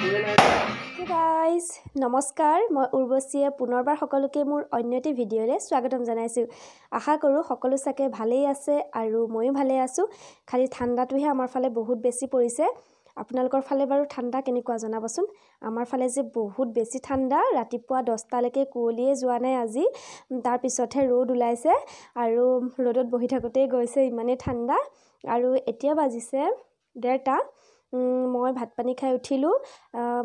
Guys নমস্কাৰ, মই উৰ্বশীয়ে পুনৰবাৰ সকলোকে মোৰ অন্য এটি ভিডিঅ'লৈ স্বাগতম জনাইছোঁ। আশা কৰোঁ সকলো চাগে ভালেই আছে আৰু ময়ো ভালে আছোঁ। খালি ঠাণ্ডাটোহে আমাৰ ফালে বহুত বেছি পৰিছে। আপোনালোকৰ ফালে বাৰু ঠাণ্ডা কেনেকুৱা জনাবচোন। আমাৰ ফালে যে বহুত বেছি ঠাণ্ডা, ৰাতিপুৱা 10টালৈকে কুঁৱলীয়ে যোৱা নাই আজি, তাৰপিছতহে ৰ'দ ওলাইছে আৰু ৰ'দত বহি থাকোঁতেই গৈছে, ইমানেই ঠাণ্ডা। আৰু এতিয়া বাজিছে 1:30। মই ভাত পানী খাই উঠিলোঁ,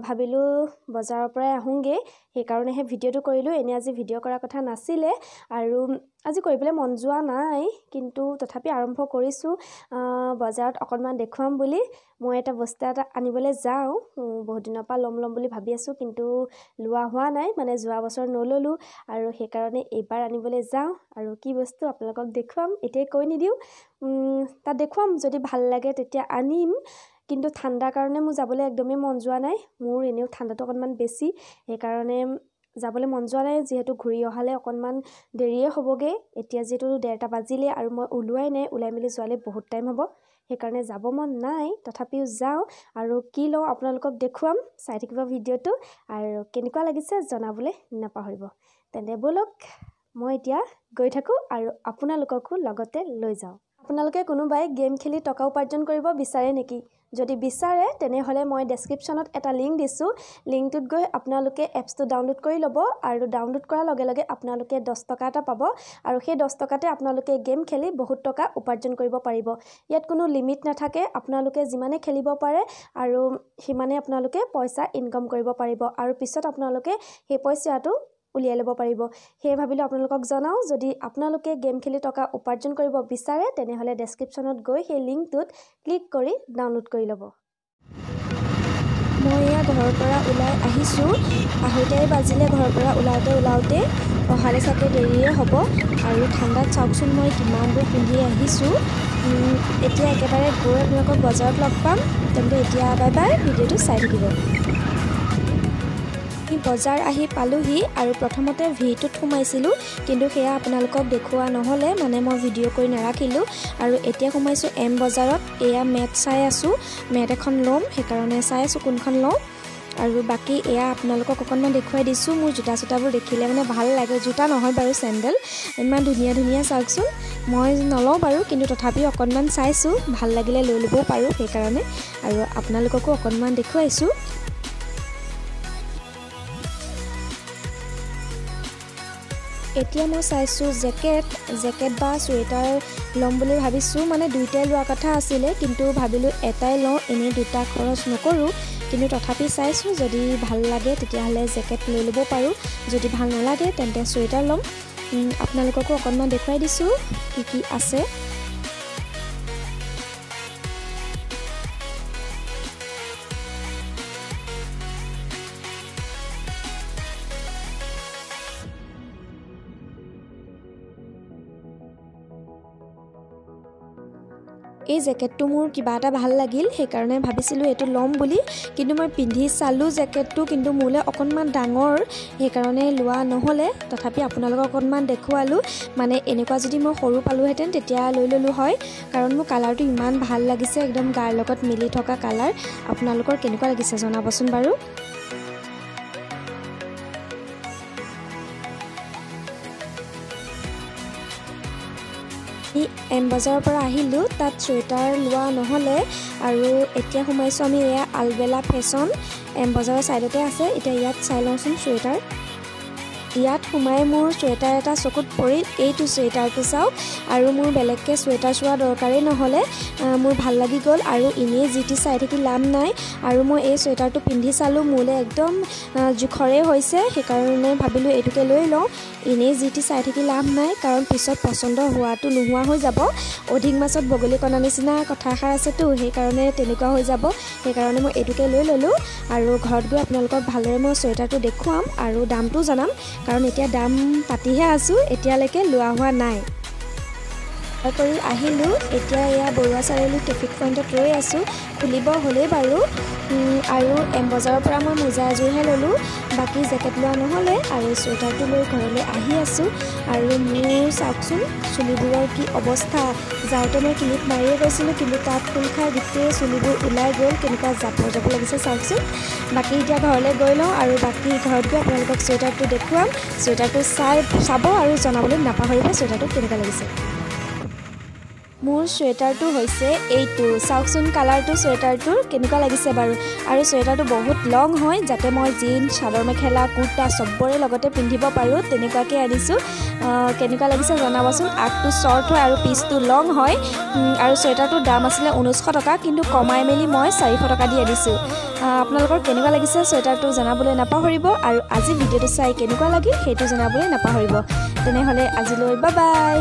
ভাবিলোঁ বজাৰৰ পৰাই আহোঁগৈ, সেইকাৰণেহে ভিডিঅ'টো কৰিলোঁ। এনেই আজি ভিডিঅ' কৰাৰ কথা নাছিলে আৰু আজি কৰিবলৈ মন যোৱা নাই, কিন্তু তথাপি আৰম্ভ কৰিছোঁ। বজাৰত অকণমান দেখুৱাম বুলি মই এটা বস্তু এটা আনিবলৈ যাওঁ। বহুত দিনৰ পৰা ল'ম ল'ম বুলি ভাবি আছোঁ, কিন্তু লোৱা হোৱা নাই, মানে যোৱা বছৰ নল'লোঁ আৰু সেইকাৰণে এইবাৰ আনিবলৈ যাওঁ। আৰু কি বস্তু আপোনালোকক দেখুৱাম এতিয়াই কৈ নিদিওঁ, তাত দেখুৱাম, যদি ভাল লাগে তেতিয়া আনিম। কিন্তু ঠাণ্ডাৰ কাৰণে মোৰ যাবলৈ একদমেই মন যোৱা নাই। মোৰ এনেও ঠাণ্ডাটো অকণমান বেছি, সেইকাৰণে যাবলৈ মন যোৱা নাই। যিহেতু ঘূৰি অহালৈ অকণমান দেৰিয়ে হ'বগৈ, এতিয়া যিহেতু 1:30 বাজিলে আৰু মই ওলোৱাই নাই, ওলাই মেলি যোৱালৈ বহুত টাইম হ'ব, সেইকাৰণে যাব মন নাই। তথাপিও যাওঁ আৰু কি লওঁ আপোনালোকক দেখুৱাম, চাই থাকিব ভিডিঅ'টো আৰু কেনেকুৱা লাগিছে জনাবলৈ নাপাহৰিব। তেন্তে ব'লক, মই এতিয়া গৈ থাকোঁ আৰু আপোনালোককো লগতে লৈ যাওঁ। আপোনালোকে কোনোবাই গেম খেলি টকা উপাৰ্জন কৰিব বিচাৰে নেকি? যদি বিচাৰে তেনেহ'লে মই ডেছক্ৰিপশ্যনত এটা লিংক দিছোঁ, লিংকটোত গৈ আপোনালোকে এপছটো ডাউনলোড কৰি ল'ব আৰু ডাউনলোড কৰাৰ লগে লগে আপোনালোকে 10 টকা এটা পাব আৰু সেই 10 টকাতে আপোনালোকে গেম খেলি বহুত টকা উপাৰ্জন কৰিব পাৰিব। ইয়াত কোনো লিমিট নাথাকে, আপোনালোকে যিমানে খেলিব পাৰে আৰু সিমানে আপোনালোকে পইচা ইনকাম কৰিব পাৰিব আৰু পিছত আপোনালোকে সেই পইচাটো উলিয়াই ল'ব পাৰিব। সেয়ে ভাবিলোঁ আপোনালোকক জনাওঁ, যদি আপোনালোকে গেম খেলি টকা উপাৰ্জন কৰিব বিচাৰে তেনেহ'লে ডেছক্ৰিপশ্যনত গৈ সেই লিংকটোত ক্লিক কৰি ডাউনলোড কৰি ল'ব। মই এয়া ঘৰৰ পৰা ওলাই আহিছোঁ, আঢ়ৈটাই বাজিলে ঘৰৰ পৰা ওলাওঁতে ওলাওঁতে, অহালৈ চাগে দেৰিয়ে হ'ব। আৰু ঠাণ্ডাত চাওকচোন মই কিমানবোৰ পিন্ধি আহিছোঁ। এতিয়া একেবাৰে গৈ আপোনালোকক বজাৰত লগ পাম। তেন্তে এতিয়া বাই বাই, ভিডিঅ'টো চাই থাকিব। বজাৰ আহি পালোহি আৰু প্ৰথমতে ভিটোত সোমাইছিলোঁ, কিন্তু সেয়া আপোনালোকক দেখুওৱা নহ'লে, মানে মই ভিডিঅ' কৰি নাৰাখিলোঁ। আৰু এতিয়া সোমাইছোঁ এম বজাৰত, এয়া মেট চাই আছোঁ, মেট এখন ল'ম, সেইকাৰণে চাই আছোঁ কোনখন লওঁ। আৰু বাকী এয়া আপোনালোকক অকণমান দেখুৱাই দিছোঁ। মোৰ জোতা চোতাবোৰ দেখিলে মানে ভাল লাগে, জোতা নহয় বাৰু চেণ্ডেল, ইমান ধুনীয়া ধুনীয়া চাওকচোন। মই নলওঁ বাৰু, কিন্তু তথাপিও অকণমান চাইছোঁ, ভাল লাগিলে লৈ ল'বও পাৰোঁ সেইকাৰণে, আৰু আপোনালোককো অকণমান দেখুৱাইছোঁ। এতিয়া মই চাইছোঁ জেকেট, জেকেট বা চুৱেটাৰ ল'ম বুলি ভাবিছোঁ। মানে দুইটাই লোৱাৰ কথা আছিলে, কিন্তু ভাবিলোঁ এটাই লওঁ, এনেই দুটা খৰচ নকৰোঁ। কিন্তু তথাপি চাইছোঁ, যদি ভাল লাগে তেতিয়াহ'লে জেকেট লৈ ল'ব পাৰোঁ, যদি ভাল নালাগে তেন্তে চুৱেটাৰ ল'ম। আপোনালোককো অকণমান দেখুৱাই দিছোঁ কি কি আছে। এই জেকেটটো মোৰ কিবা এটা ভাল লাগিল, সেইকাৰণে ভাবিছিলোঁ এইটো ল'ম বুলি, কিন্তু মই পিন্ধি চালোঁ জেকেটটো, কিন্তু মোলৈ অকণমান ডাঙৰ, সেইকাৰণে লোৱা নহ'লে। তথাপি আপোনালোকক অকণমান দেখুৱালোঁ, মানে এনেকুৱা যদি মই সৰু পালোঁহেঁতেন তেতিয়া লৈ ল'লোঁ হয়, কাৰণ মোৰ কালাৰটো ইমান ভাল লাগিছে, একদম গাৰ লগত মিলি থকা কালাৰ। আপোনালোকৰ কেনেকুৱা লাগিছে জনাবচোন বাৰু। এম বজাৰৰ পৰা আহিলোঁ, তাত চুৱেটাৰ লোৱা নহ'লে। আৰু এতিয়া সোমাইছোঁ আমি এয়া আলবেলা ফেশ্বন, এম বজাৰৰ ছাইডতে আছে। এতিয়া ইয়াত চাই লওঁচোন চুৱেটাৰ। ইয়াত সোমাই মোৰ চুৱেটাৰ এটা চকুত পৰিল, এইটো চুৱেটাৰটো চাওক। আৰু মোৰ বেলেগকৈ চুৱেটাৰ চোৱা দৰকাৰেই নহ'লে, মোৰ ভাল লাগি গ'ল। আৰু এনেই যি টি চাই থাকি লাভ নাই। আৰু মই এই চুৱেটাৰটো পিন্ধি চালোঁ, মোলৈ একদম জোখৰে হৈছে, সেইকাৰণে ভাবিলোঁ এইটোকে লৈ লওঁ। এনেই যি টি চাই থাকি লাভ নাই, কাৰণ পিছত পচন্দ হোৱাটো নোহোৱা হৈ যাব। অধিক মাছত বগলী কণা নিচিনা কথা এষাৰ আছেতো, সেইকাৰণে তেনেকুৱা হৈ যাব, সেইকাৰণে মই এইটোকে লৈ ল'লোঁ। আৰু ঘৰত গৈ আপোনালোকক ভালদৰে মই চুৱেটাৰটো দেখুৱাম আৰু দামটোও জনাম, কাৰণ এতিয়া দাম পাতিহে আছোঁ, এতিয়ালৈকে লোৱা হোৱা নাই। কৰি আহিলোঁ, এতিয়া এয়া বৰুৱা চাৰিআলি ট্ৰেফিক পইণ্টত ৰৈ আছোঁ, খুলিব হ'লেই বাৰু। আৰু এম বজাৰৰ পৰা মই মোজা এযোৰহে ল'লোঁ, বাকী জেকেট লোৱা নহ'লে। আৰু চুৱেটাৰটো লৈ ঘৰলৈ আহি আছোঁ। আৰু মোৰ চাওকচোন চুলিবোৰৰ কি অৱস্থা, যাওঁতে মই ক্লিপ মাৰিয়ে গৈছিলোঁ, কিন্তু তাত খোল খাই গোটেই চুলিবোৰ ওলাই গ'ল। কেনেকুৱা জাপৰ জাপৰ লাগিছে চাওকচোন। বাকী এতিয়া ঘৰলৈ গৈ লওঁ আৰু বাকী ঘৰত গৈ আপোনালোকক চুৱেটাৰটো দেখুৱাম। চুৱেটাৰটো চাব আৰু জনাবলৈ নাপাহৰিব চুৱেটাৰটো কেনেকুৱা লাগিছে। মোৰ চুৱেটাৰটো হৈছে এইটো, চাওকচোন কালাৰটো চুৱেটাৰটোৰ কেনেকুৱা লাগিছে বাৰু। আৰু চুৱেটাৰটো বহুত লং হয়, যাতে মই জিন্স, চাদৰ মেখেলা, কুৰ্তা চবৰে লগতে পিন্ধিব পাৰোঁ, তেনেকুৱাকৈ আনিছোঁ। কেনেকুৱা লাগিছে জনাবচোন। আগটো শ্বৰ্ট হয় আৰু পিচটো লং হয়। আৰু চুৱেটাৰটোৰ দাম আছিলে 1900 টকা, কিন্তু কমাই মেলি মই 400 টকা দি আনিছোঁ। আপোনালোকৰ কেনেকুৱা লাগিছে চুৱেটাৰটো জনাবলৈ নাপাহৰিব আৰু আজি ভিডিঅ'টো চাই কেনেকুৱা লাগিল সেইটো জনাবলৈ নাপাহৰিব। তেনেহ'লে আজিলৈ বাই বাই।